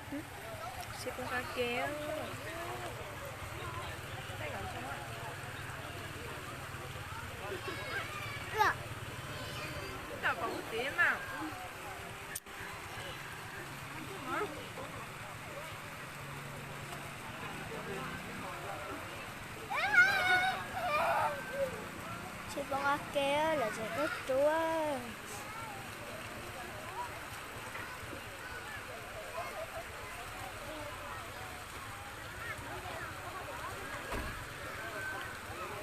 Sib poob qab ke. Sib poob qab ke, lawv tseem tuaj rub.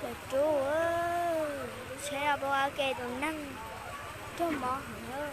Lawv rub, lub tsheb no poob qab ke tus neeg raug mob heev.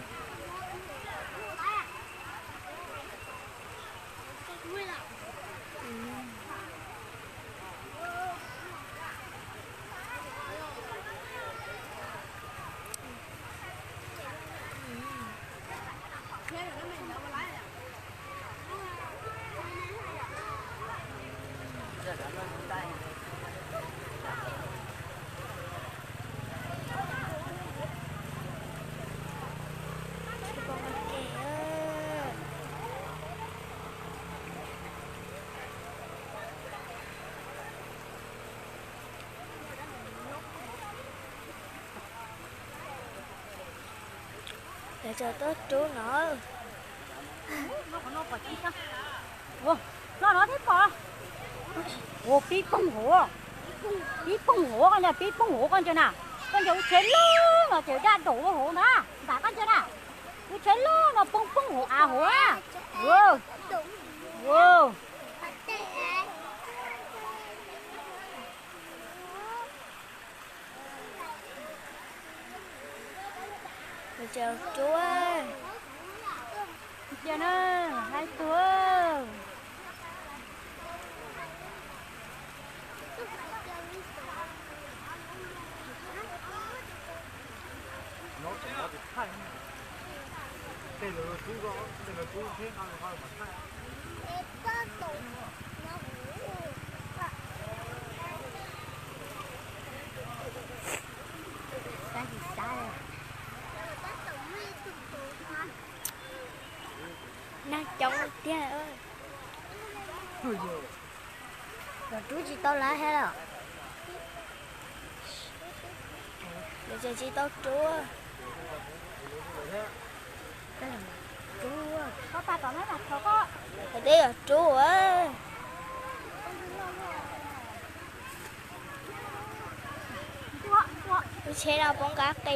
Lawv tseem tuaj rub no. Ua, no no thiab pom. Ua pib poob hauv. Pib poob hauv koj ntsia, pib poob hauv koj ntsia na. Koj ntsia lub tsheb loj no ces daj daum ua hauv na. Ntam koj ntsia na. Lub tsheb loj no poob poob hauv av hauv na. Ua, ua. Cia na, hais tuag. Nag coob tiag. Los rub tsis tau lawv thiab los? Lawv tseem tsis tau rub. Lawv twb yuav rub. Lub tsheb no poob qab ke,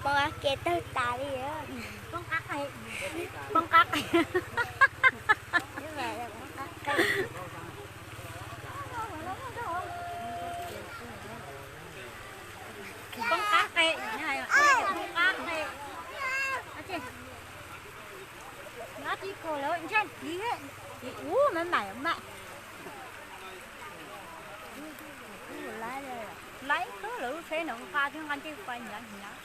poob qab ke tawg tas li. Poob qab ke. Poob qab ke, poob qab ke. Nyob tsis kos lawv ntshai kiv, kiv ub me mam mam. Laib xwb lawv lub tsheb no nqa twb nqa ncej fais hnyav hnyav.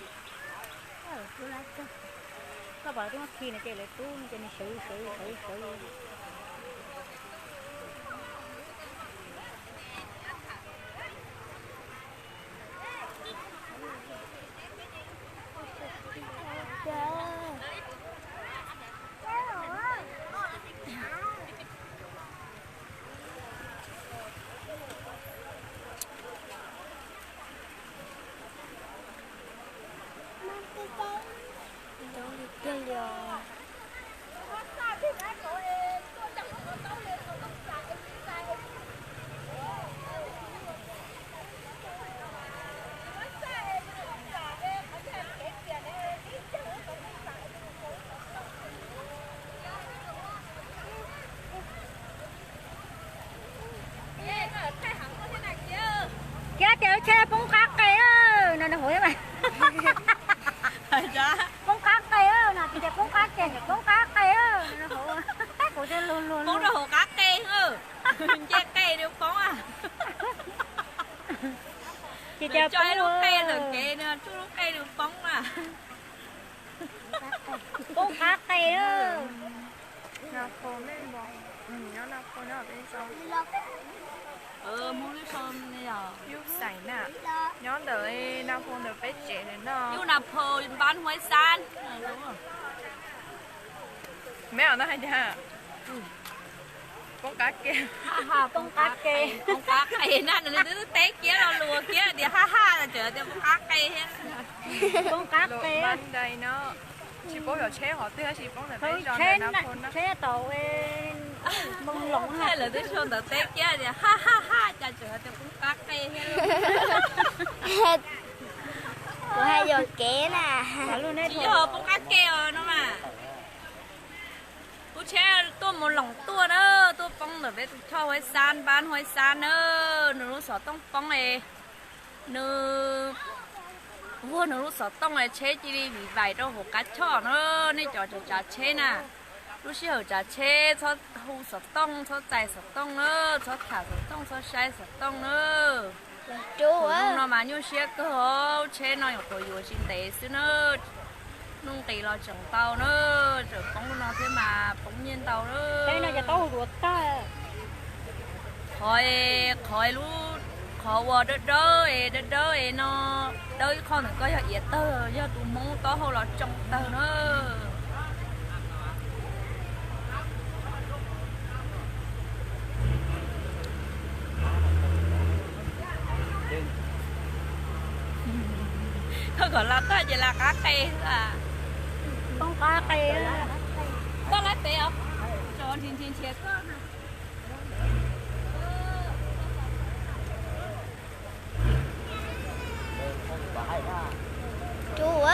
Koj pom lawv twb muab khi no ces lawv tub no ces nws sawv sawv sawv sawv. Coob tiag tiag li os. Kiag tias lub tsheb poob qab qe no, no hauv mas. Poob qab qe no, tias poob qab qe, poob qab qe no hauv. Kuv thiaj luag luag poob rau hauv qab qe, nce qe nws poob a. Ces tias coj ib lub qe ntawm kev, tsuj lub qe nws poob a. Poob qab qe. Nag Phaus nej nyob Nag Phaus nyob peb sau. Yub xaim na, nyob ntawm Nag Phaus ntawm peb tsev ntawm no. Yub Nag Phaus npab Huaib Xab. Meb no hais tias Poob qab ke. Poob qab ke. Poob qab ke na, nws twb teb kiag lo lus kiag tias ha ha, tseem tias poob qab ke thiab. Poob qab ke. Tsis paub yog tsheb qhov twg, tsis paub ntawm peb zos ntawm na. Tsheb tau, lawv twb sau ntawv teb kiag tias ha ha ha, cas tseem hais tias poob qab ke thiab. Kuv hais yuam kev na. Tsis yog poob qab ke os no mas. Lub tsheb tuaj mus loos tuaj na, tuaj poob ntawm peb tus choj Huaib Xab, npab Huaib Xab na, nws lub xov tooj poob es nws vuag nws lub xov tooj es tsheb cia li vim vais rau hauv qab choj na. Nej cov tsav tsheb na, lub sij hawm tsav tsheb txhob hu xov tooj, txhob txais xov tooj na, txhob tham xov tooj, txhob saib xov tooj na. Hnub no mas nyuaj siab kawg, tsheb no nyuam qhuav yuav tsis ntev xwb na. Nuj nqis los tseem ntau na, tseem poob lub no thiab mas poob nyiaj ntau na. Qhov, qhov lub, qhov uas dawb dawb es dawb dawb es no, dawb ib qho ntawm koj yog iav tawg, yog tus Hmoob taub hau los tsoo tawg na. Koj kom los tag ces los qab qe xwb. Poob qab qe. Koj lawv pem os. Tso nrhiav nrhiav nrhiav koj. Tsuv,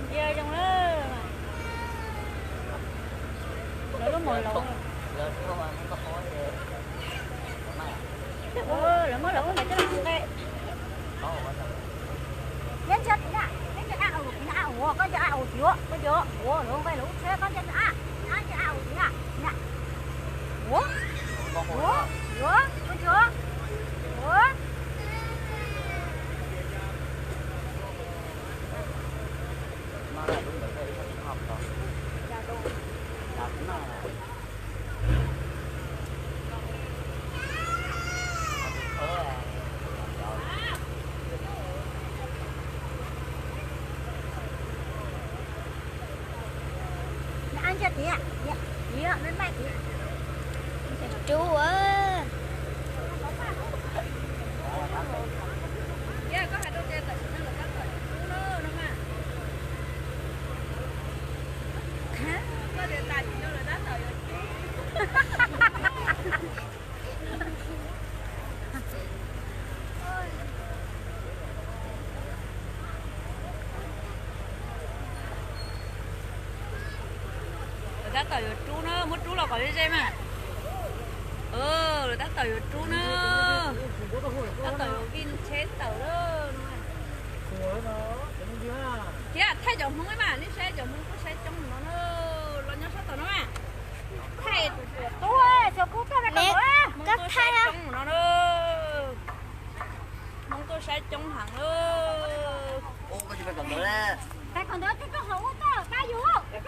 ntsia zoo lawm. Lawv lub mus laus. Lawv muab lawv lub ntawd coj los nqe. Neb nco tiv na, neb nco a u tiv na, a u, koj nco a u tiv, koj nco u, lawv nqe lawv lub tsheb, koj nco a, a nco a u tiv na, na. U, u, u, koj nco, u. Rub. Lawv tab tom yuav rub na, muab rub los kom ze ze mas. Lawv tab tom yuav rub na, tab tom yuav vij tsheb tawm lawm. Thiab thaij cov Hmoob mas, nej saib cov Hmoob kuj saib coob no na, los nyob sab tom no mas. Thaij tus tuam tub, Hmoob tuaj saib coob no na. Hmoob tuaj saib coob heev na.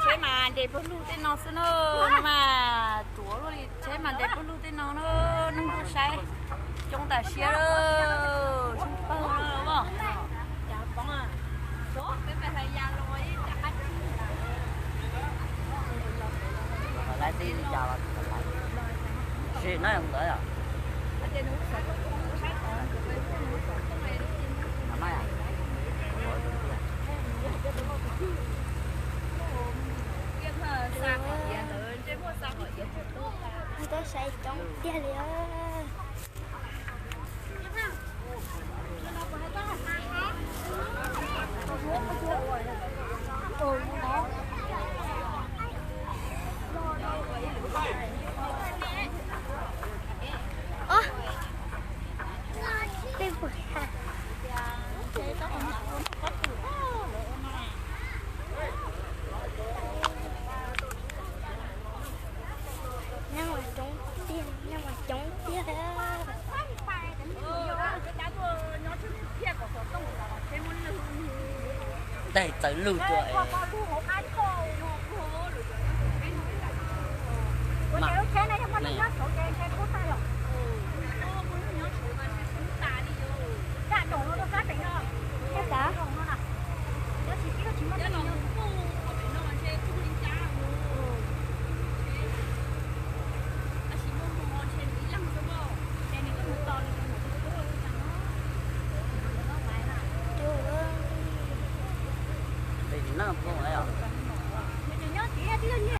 Tsheb mas nres pawg lug tej no xwb na, no mas tuav luaj li, tsheb mas nres pawg lug tej no na, neeg tuaj saib coob tas siab lawm, tshoob pawg no. Tuaj saib coob tiag li. Neeg mas coob tiag, neeg mas coob tiag. Nteg txawv lug tuaj.